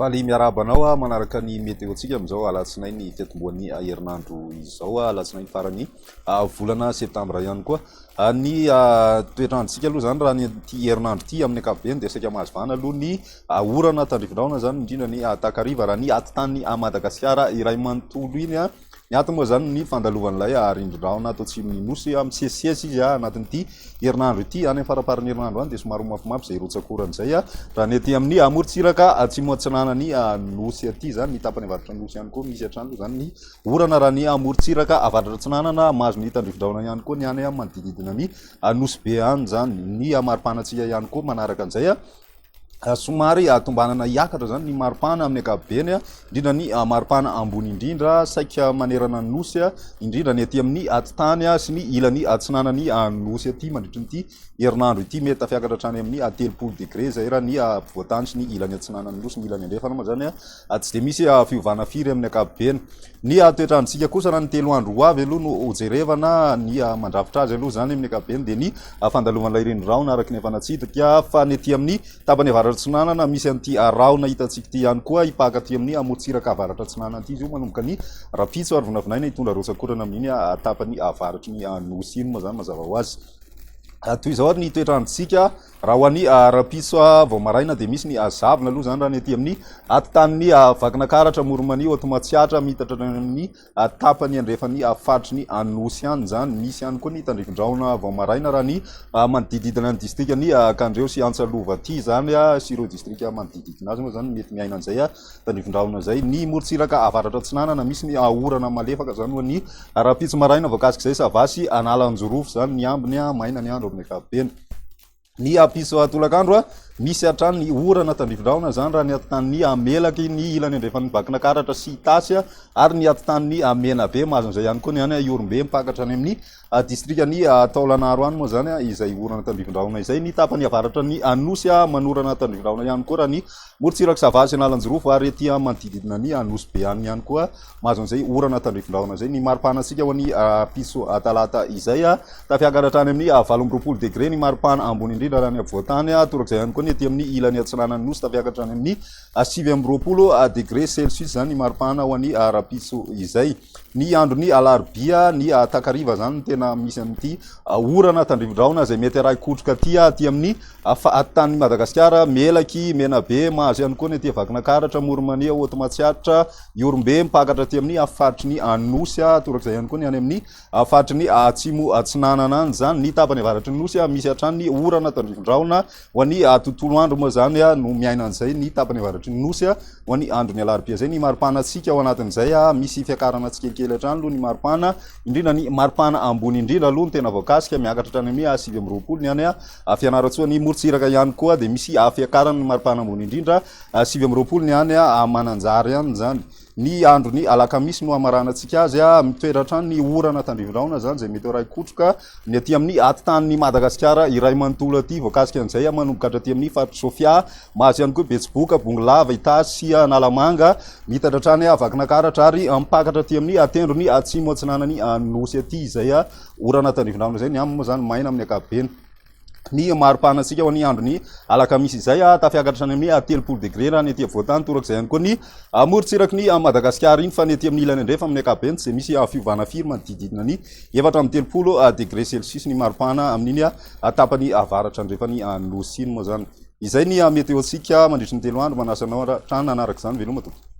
Faly miarahaba anao manaraka ny météo-ntsika amin'izao alatsinainy fiatombohan'ny herinandro izao, alatsinainy faran'ny volana septambra ihany koa. Ny toetr'androntsika aloha izany raha ny ity herinandro ity amin'ny ankapobeny dia saika mahazo vahana aloha ny orana tandrifindrahona izany indrindra ny takariva raha ny atitan'i Madagasikara iray manontolo iny. Ny ato moa izany ny fandalovan'ilay rindrin-drahona ato atsimon'ny Nosy, misesisesy izy anatin'ity herinandro ity. Any amin'ny faramparan'ny herinandro any dia somary ho mafimafy izay rotsak'orana izay. Raha ny aty amin'ny morontsiraka atsimo atsinanan'ny Nosy aty izany, ny tapany avaratra Nosy ihany koa misy hatrany aloha izany ny orana. Raha ny morontsiraka avaratra atsinanana, mahazo ny tandrifindrahona ihany koa ny any manodididina ny Nosy Be any izany. Ny maripanantsika ihany koa manaraka an'izay. Somary tombanana hiakatra izany ny maripana amin'ny ankapobeny, indrindra ny maripana ambony indrindra saika manerana ny nosy, indrindra ny aty amin'ny atitany sy ny ilany atsinanan'ny nosy aty mandritra ity herinandro ity. Mety tafiakatra hatrany amin'ny 30 degré izay raha ny afovoantany sy ny ilany atsinanan'ny nosy. Ny ilany andrefana moa izany tsy dia misy fiovana firy amin'ny ankapobeny. Ny toetr'androntsika kosa raha ny 3 andro ho avy aloha no hojerevana, ny mandrafitra azy aloha izany amin'ny ankapobeny dia ny fandalovan'ilay renirano araka ny efa natsidika fa ny aty amin'ny tapany avaratra atsinanana misy an'ity rahona hitantsika ity ihany koa hipaka aty amin'ny amorontsiraka avaratra atsinanana ity izy io manomboka ny rahampitso ary vinavinaina hitondra rotsak'orana amin'iny tapany avaratry ny nosy iny moa izany mazava ho azy. Toy izao ary ny toetr'androntsika raha ho an'ny rahampitso vao maraina dia misy ny zavona aloha izany raha ny aty amin'ny atitan'ny Vakinankaratra, Amoron'i-Mania, Haute Matsiatra, miitatra hatrany amin'ny tapany andrefan'ny faritry ny Anosy any izany. Misy ihany koa ny tandrifin-drahona vao maraina raha ny manodididina ny distrikan'i Kandreho sy Antsalova aty izany sy ireo distrika manodididina azy moa izany mety miaina an'izay tandrifindrahona izay. Ny morontsiraka avaratra atsinanana misy ny orana malefaka izany ho an'ny rahampitso maraina voakasik'izay Sava sy Analanjirofo izany ny ambiny, maina ny andro amin'ny ankapobeny. Ny ampitso tolakandro misy hatrany ny orana tandrifindrahona izany raha ny atitan'ny Melaky, ny ilany andrefan'ny Vakinankaratra sy Itasy ary ny atitan'ny Menabe. Mahazo an'izay ihany koa ny any Ihorombe mipakatra any amin'ny Distrikan'i Taolagnaro any moa izany izay orana tandrifindrahona izay. Ny tapany avaratra ny Anosy manorana tandrifindrahona ihany koa raha ny morontsirak'i Sava sy Analanjirofo ary ety manodididina ny Nosy Be any ihany koa mahazo an'izay orana tandrifindrahona izay. Ny maripanantsika ho an'ny rahampitso talata izay tafiakatra hatrany amin'ny 28 degré ny maripana ambony indrindra raha ny afovoantany. Torak'izay ihany koa ny ety amin'ny ilany atsinanan'ny Nosy tafiakatra hatrany amin'ny 29 degré celsius izany ny maripana ho an'ny rahampitso izay. Ny andron'ny alarobia, ny takariva izany no tena misy an'ity orana tandrivindrahona izay mety arahi-kotroka aty aty amin'ny fahatan'i Madagasikara, Melaky, Menabe, mahazo ihany koa ny aty Vakinankaratra, Amoron'i-Mania, Haute Matsiatra, Ihorombe, mipakatra aty amin'ny faritry ny Anosy, torak'izay ihany koa ny any amin'ny faritry ny Atsimo Atsinanana any izany. Ny tapany avaratry ny Nosy misy hatrany ny orana tandrivindrahona ho an'ny tontolo andro moa izany no miaina an'izay ny tapany avaratry ny Nosy. Ho an'ny andron'ny alarobia izay ny maripanantsika ao anatin'izay misy fiakarana tsikelikely hatrany aloha ny maripana, indrindra ny maripana ambony indrindra aloha no tena voakasika, miakatra hatrany amin'ny 29 ny any Fianarantsoa, ny morontsiraka ihany koa dia misy fiakarana ny maripana ambony indrindra, 29 ny any Mananjary any izany. Ny andron'ny alakamisy no hamaranantsika azy, mitoetra hatrany ny orana tandrivindrahona izany izay mety ho iray kotroka ny aty amin'ny atitan'i Madagasikara iray manontolo aty, voakasika an'izay manomboka hatraty amin'ny faritr'i Sofia, Mahazo ihany koa Betsiboka, Bongolava, Itasy sy Analamanga. Miitatra hatrany Vakinankaratra ary mipakatra aty amin'ny tendrony atsimo atsinanan'ny Nosy aty izay orana tandrifindrano izay. Ny aminy moa izany maina amin'ny ankapobeny. Ny maripanantsika ho an'ny andron'ny alakamisy izay tafiakatra hatrany amin'ny 30 degré raha ny aty afovoantany. Torak'izay ihany koa ny morontsiraky ny Madagasikara iny fa ny aty amin'ny ilany andrefa amin'ny ankapobeny tsy dia misy fiovana firy manodididina ny 34 degré celsius ny maripana amin'iny tapany avaratra andrefan'ny Nosy iny moa izany. Izay ny météo-ntsika mandritry ny 3 andro. Manasa anao hatrany hanaraka izany. Veloma tompoko.